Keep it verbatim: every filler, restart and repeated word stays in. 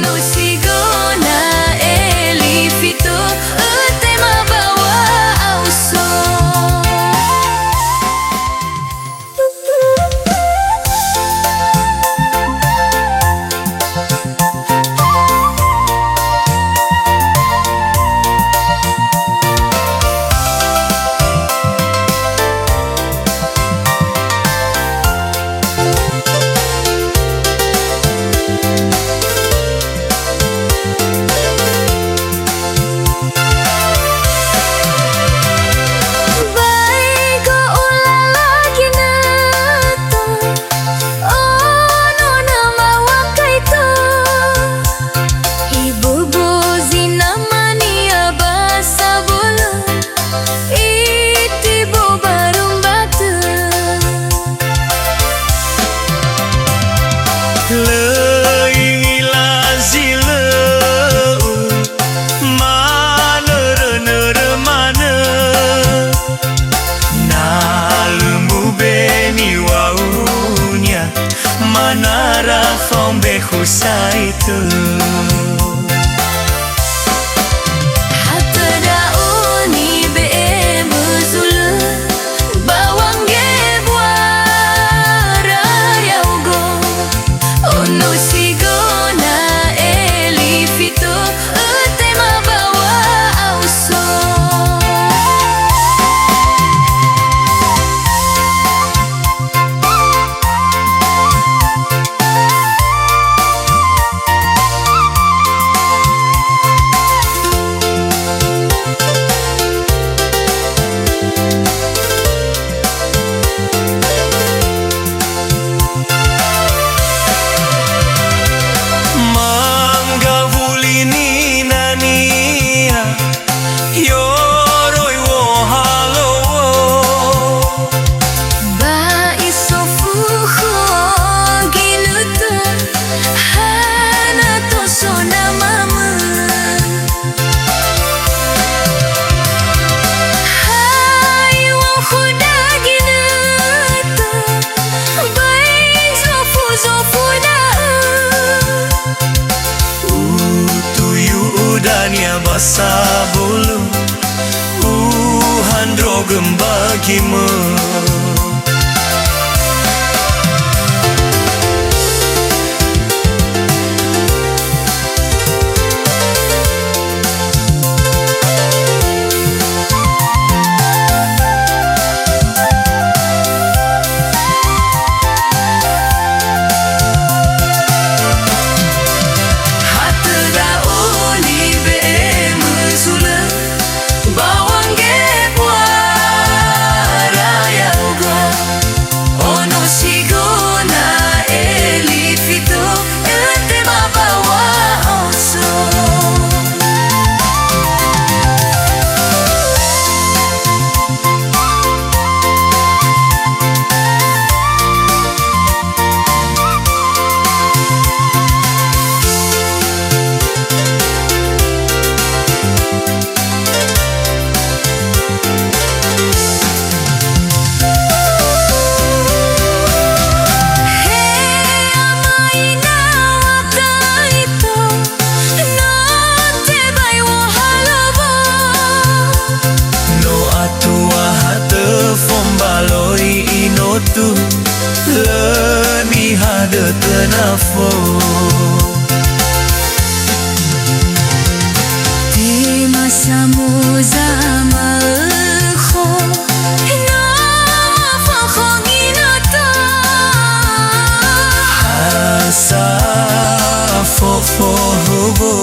No si gona eli fito, ötema ba wa'aoso. Bae go'ula lagi nötö, ono nama wakaito. Ibobo zi namania ba sabölö, itibo baru mbatö. Lö i'ila zi lö'ö, manörö-nörö manö. Na lö mube niŵa'önia, manara fao mbekhu saitö. Hatö da'ö nibe'emö zulö, ba wangge buara ya'ogo. Ono si gona eli fito, ötema ba wa'aoso. Mangga wuli ninania, yoroi wohalöŵö. Ba isofukhu ginötö, hana toso namamö. Hai wokhu daginötö, bai zofu-zofu da'ö. Utuyu udania ba sabölö, uhandrogö mbagimö. Hatö da'ö nibe'emö zulö, ba wangge buara ya'ogo. Ono si gona eli fito, ötema ba wa'aoso. He ama ina wakaito, no tebai wohalöŵö. No atua hatö fombaloi inotu, lö niha dötö nafo. Tema samuza ma'ökho, no mafökhö ginötö. Ha sa fofo hubu.